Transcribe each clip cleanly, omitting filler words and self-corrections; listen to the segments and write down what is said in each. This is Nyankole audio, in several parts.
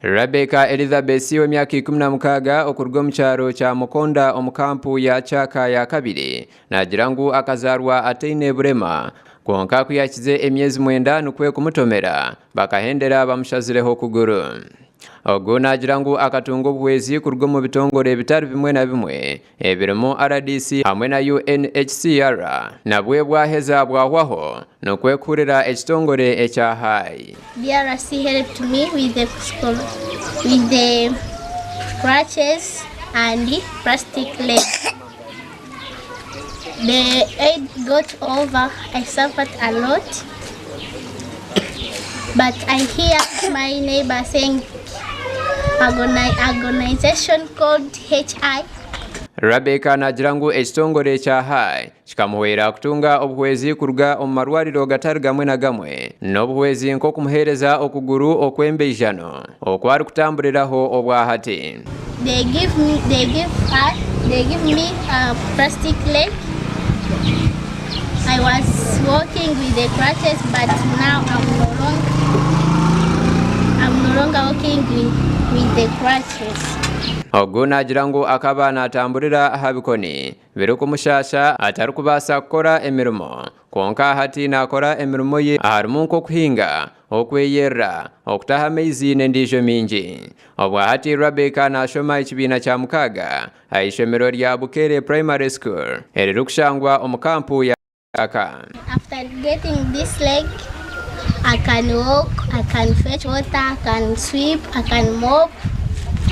Rabecca Elizabeth ow'emyaka 16 okuruga omu kyaro kya Mukonda omu kampu ya Kyaka ya kabiri naagira ngu akazaarwa ataine burema kwonka ku yaahikize emyezi mwenda nikwo kumutomera bakahendera bamushazireho okuguru. Ogu naagira ngu akatunga obuhwezi kuruga omu bitongore bitari bimwe na bimwe ebirimu rdc hamwe na UNHCR nabwe bwaheza bwahwaho nikwo kuhurira ekitongore ekya Hai. DRC helped me with the with the crutches and plastic leg. The aid got over, I suffered a lot. But I hear my neighbor saying organization called HI. Rabecca naagira ngu ekitongore kya Hai kikamuhwera kutunga obuhwezi kuruga omu marwariro gatari gamwe na gamwe n'obuhwezi nk'okumuheereza okuguru okw'embeijano oku arikutamburiraho obwahati. They give me, they give us, they give me a plastic leg. I was walking with the crutches, but now I'm no longer, I'm no longer walking with, with the crutches. Ogu naagira ngu akaba naatamburira aha bikoni birikumushaasha atarikubaasa kukora emirimo kwonka hati naakora emirimo ye aharimu nk'okuhinga, okweyerera, okutaha amaizi n'endiijo mingi. Obwahati Rabecca naashoma ekibiina kya mukaaga aha ishomero rya Bukere Primary School eririkushangwa omu kampu ya Kyaka. After getting this leg, I can walk, I can fetch water, I can sweep, I can mop,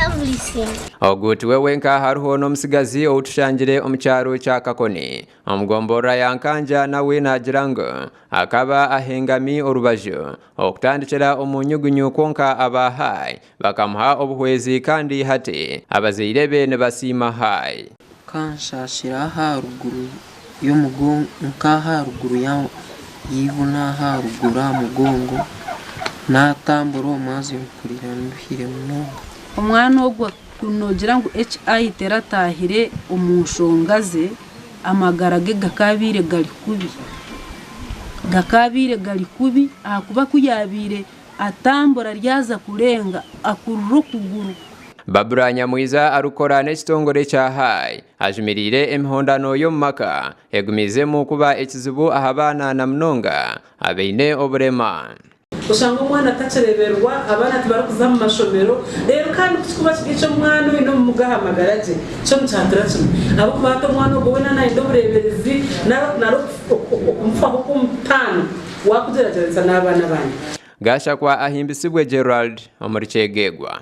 everything. Ogu tiwe wenka hariho n'omutsigazi ou tushangire omu kyaro kya Kakoni omu gomborora ya Nkanja nawe naagira ngu akaba ahengami orubaju okutandikira omu nyugunyu kwonka aba Hai bakamuha obuhwezi kandi hati abazaire be nibasiima Hai. Nkanshaashira aha ruguru y'omugongo nk'aha ruguru y'eibunu aha ruguru aha mugongo, naatambura omwazyo mpurira nduhire munonga. Omwana ogwo ku noogira ngu HI terataahire omu nshonga ze, amagara ge gakaabaire gari kubi. Gakaabaire gari kubi ahakuba ku yaabaire atambura ryaza kurenga akurura okuguru. Barbra Nyamwiza arikukora n'ekitongore ekya Hai ajumiriire emihondano y'omu maka egumiizemu kuba ekizibu aha baana na munonga abaine oburema. Oshanga omwana atakireeberwa, abaana tibarikuza mu mashomero, reero kandi ku kirikuba kiri eky'omwana oine obumuga aha magara gye, kyo nikyatura kimwe. Ahabw'okuba hati omwana ogwo weena naayenda obureeberezi nari okumufaho okw'omutaano waakugyeragyeranisa n'abaana abandi. Gashakwa Ahimbisibwe Gerald omuri Kyegegwa.